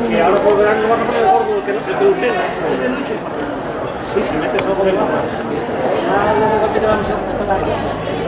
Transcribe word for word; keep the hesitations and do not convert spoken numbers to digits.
Que ahora por verano vas a poner gordo el que no, el que lo tenga. Sí, si metes algo de baja, ya luego te vamos a ajustar ahí.